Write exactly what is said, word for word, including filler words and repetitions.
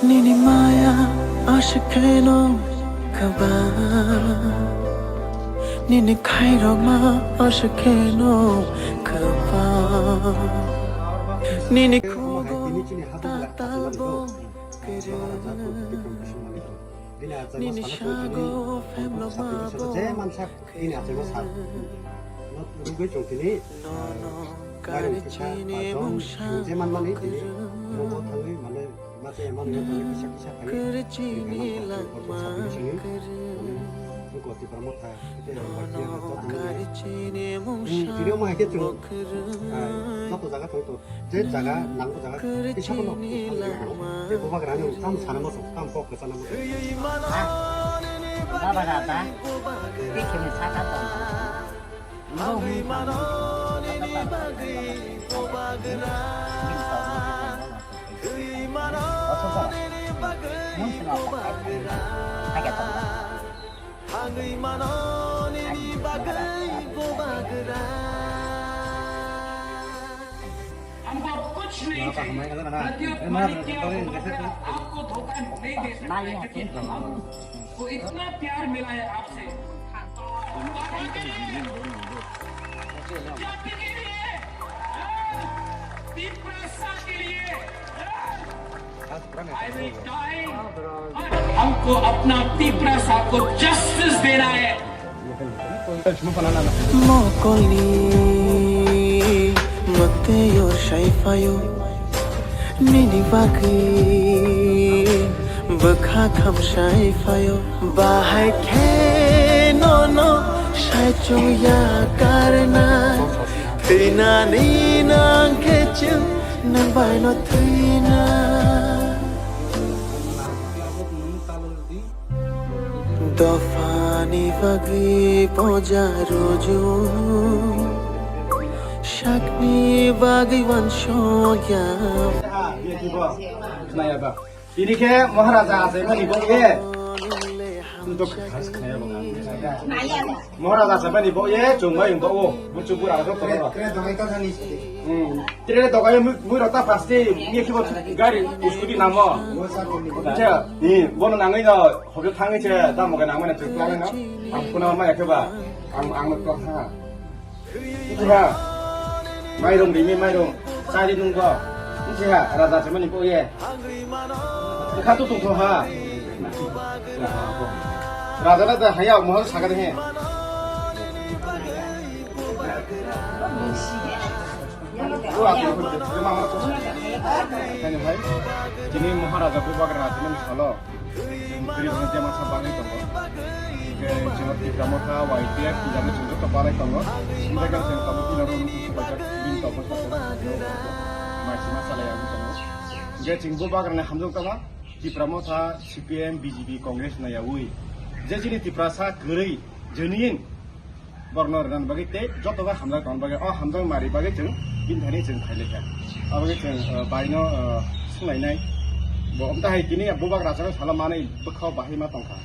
Nini maya aswk kheno kwbang, nini khairokma aswk kheno kwbang, nini khugo ta tabok kwrwng. Nini sago phemlok mabo. Bini achaima sal. Rugwi chwng tini, ah, bairung kisa, ah, chwng je manmani tini nogo thangwi mane ma chaya manwi tini kisa kisa khawi tini khaman kha chwng kotor sabini simi mane nuko Tipra Motha tei ang bai phiya kha joto no. Hmm, tini omo hai khe chwng, ah, joto jaga thang to. Je jaga nango jaga kisa bono tei bubagra ni tamo sana muchung, tamo kok kwchana muchung. Ha? Bubagra da? Tei khemni saka tong. Ino hwnwi tamo. Mun sino. Hakhe tong. Hangwi mano nini bagwi bubagra. हमको अब कुछ नहीं चाहिए। प्रत्युत मानिक की आंखों में आपको धोखा नहीं दे सकता है, क्योंकि हमको इतना प्यार मिला है आपसे। जाति के लिए, तिप्रासा के लिए, हमको अपना तिप्रासा को जस्टिस देना है। Mokolni mwktwi or sai phaio, nini bagwi bwkha kham sai phaio. Bahai khe nono sai chwng ya karnai, thwinani nang khe chwng nang bai no thwina. Dophani bagwi poja rujung, sakni bagwi wansokya. Tini khe Maharaja achaimani bo ye. Maharaja achaimani bo ye chwng bai wng bo o. Buchu bura rok tong. Tre dogai ta thani. Hmm. Tre dogai mui, mui rok ta pasti ye kibo gari scooty namo. Acha, ni bono nangwi no hotel thangwi che tamo ga nangmani chwng plangnai no. Ang phone ma yakhe ba. Ang, ang no tong tha. Wngkha, mairung rimi mairung, chari nungkha, wngkha, raja se mani boye. Wngkha tu tungkha ha. Raja na da haya, mohor saga de he. Tini Maharaja Bubagra raja ni salo. Bini hwnwi je masa bagwi tongo. Hwnkhe chwng Tipra Motha, Y T F, twijagwi chwng joto balai tongo. Hwnkhe chwng tabuk tino rw nukung subaijak bini tongmani sakno maisima salai wngwi tongo. Hwnkhe chwng bo bagrani hamjak tongma Tipra Motha, C P M, B J P, Congress no yaui. Je chini Tiprasa kwrwi, genuine, borokno rwnani bagwi tei joto bai hamjak tongna bagwi, o hamjak mari bagwi chwng bini thani chwng phailaikha. Aboni chwng, uh, baino, uh, swnglainai. Bo omtahai tini bubagra rachakno salo manwi bwkhao bahai ma tongkha.